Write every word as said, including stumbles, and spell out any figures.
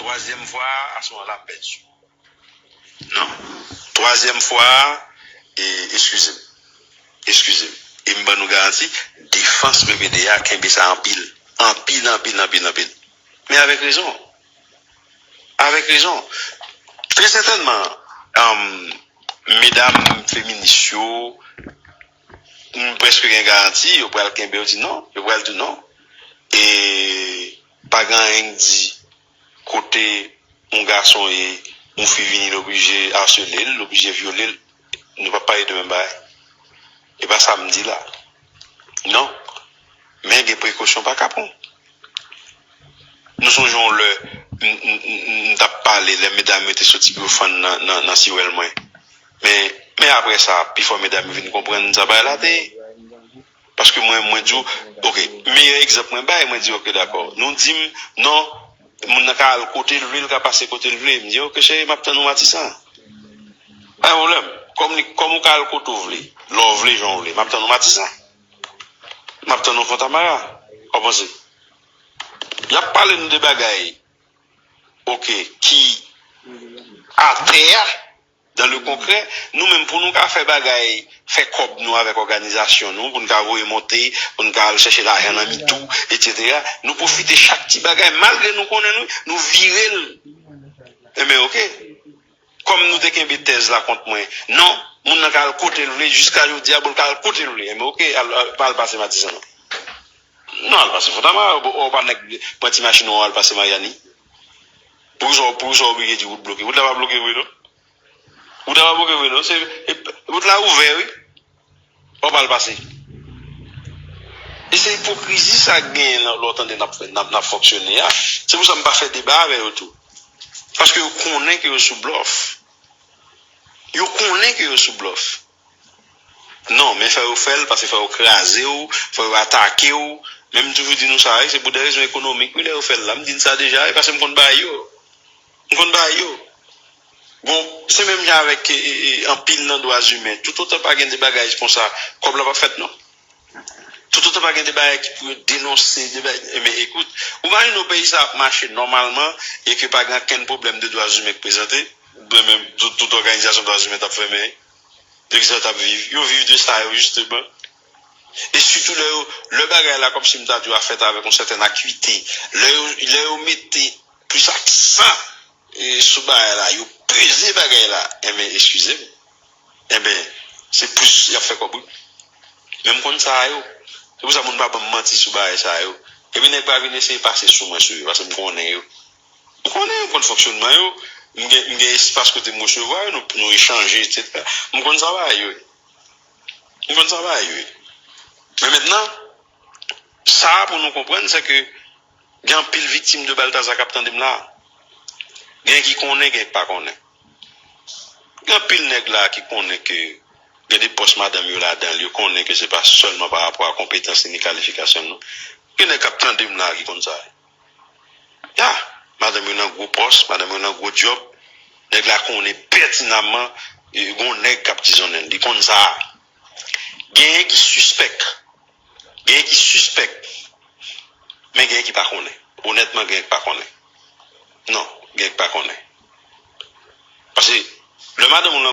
Twazyèm fwa a, aswè an l ap pèdi. Non. Twazyèm fwa a, e, eskize m. Eskize m. E m ban nou garanti, defans P P D a kenbe sa anpil. Anpil, anpil, anpil, anpil. Men avèk rezon. Avèk rezon. Trè sètènman, um, medam feminis yo, m prèske gen garanti, yo pral kenbe, yo di non, yo pral di non. E pa gen anyen k di kote yon gason ye, yon fi vini, l oblije asele l, l oblije vyole l. Nou p ap pale de menm bagay. E pa sa m di la. Non. Men gen prekosyon pa ka pran. Nou sonje yon lè, m, m, m, m t ap pale, lè medam yo te soti pou yo fann nan, nan, nan siwèl mwen. Men, men apre sa, pifò medam yo vin konprann sa bagay la te ye. Paske mwen, mwen di w, oke, meyè egzanp mwen bay, mwen di, oke, dakò. Nou di m, non, moun nan ka al kote l vle, l ka pase kote l vle. M di, oke, cheri, m ap tann ou Matisan. Pa gen pwoblèm. Kòm li, kòm ou ka al kote w vle, lè w vle, jan w vle. M ap tann ou Matisan. M ap tann ou Fontamara. Ou panse? Y ap pale nou de bagay, oke, ki atè a, dans le concret, nou menm pou nou ka fè bagay, fè kòb nou avèk òganizasyon nou, pou nou ka voye monte, pou nou ka al chèche lajan nan mitou, etsetera. Nou pwofite chak ti bagay, malgre nou konnen nou, nou vire l. Enben, oke. Kòm nou te kenbe tèz la kont mwen, non, moun nan ka al kote l vle, jiska jodi a, pou l ka al kote l vle. Enben, oke, al, al, al pase Matisan non. Non, al pase Fontamara, ou, ou pa nèk pran ti machin ou al pase Maryani. Poukisa, poukisa w oblije di wout bloke? Wout la pa bloke vre non. Wout la pa bloke vre non. Se, e, wout la ouvè wi. W ap al pase. E se ipokrizi sa k genyen nan, lè w tande n ap, n ap, n ap fonksyone a. Se pou sa m pa fè deba avè yo tou. Paske yo konnen ke yo sou blòf. Yo konnen ke yo sou blòf. Non, men fè yo fè l, paske fè yo kraze w, fè yo atake w. Men m toujou di nou sa, wi, se pou de rezon ekonomik, wi, lè yo fè l la. M di n sa deja, wi, paske m konn bagay yo. M konn bagay yo. Bon, se menm jan avèk, e, e, e, anpil nan dwa imen. Toutotan pa gen de bagay konsa, kòb la p ap fèt non. Toutotan pa gen de bagay ki pou yo denonse, de bagay, men ekout, ou imajine w peyi sa ap mache nòmalman e ke pa gen okenn pwoblèm de dwa imen k prezante, de menm tout, tout òganizasyon dwa imen t ap fèmen. De kisa yo t ap viv? Yo viv de sa yo, jisteman. E sitou lè yo, lè bagay la, kòmsi m ta di w, a fèt avèk yon sètèn akite, lè yo, lè yo mete plis aksan, e, sou bagay la, yo peze bagay la, enben, eskize m. Enben, se plis y ap fè kòb, wi. Men m konn sa yo. Se pou sa moun pa ban m manti sou bagay sa yo. Epi nèg pa vin eseye pase sou mwen sou yo, paske m konnen yo. M konnen, m konn fonksyònman yo. M gen, m gen espas kote m resevwa yo, nou, nou echanje, etsetera. M konn sa bagay yo ye. M konn sa bagay yo ye. Men mentnan, sa pou nou konprann, se ke gen anpil viktim de Baltazar k ap tande m la. Gen ki konnen, gen ki pa konnen. Gen anpil nèg la ki konnen ke gen de pòs madanm yo ladan l, yo konnen ke se pa sèlman pa rapò a konpetans ni kalifikasyon l non. Gen nèg k ap tande m la ki konn sa. Ya, madanm yo nan gwo pòs, madanm yo nan gwo djòb. Nèg la konnen pètinamman, e, gon nèg k ap tizonnen l. Li konn sa. Genyen ki sispèk. Genyen ki sispèk. Men genyen ki pa konnen. Onètman, genyen ki pa konnen. Non, genyen ki pa konnen. Paske, lè madanm ou nan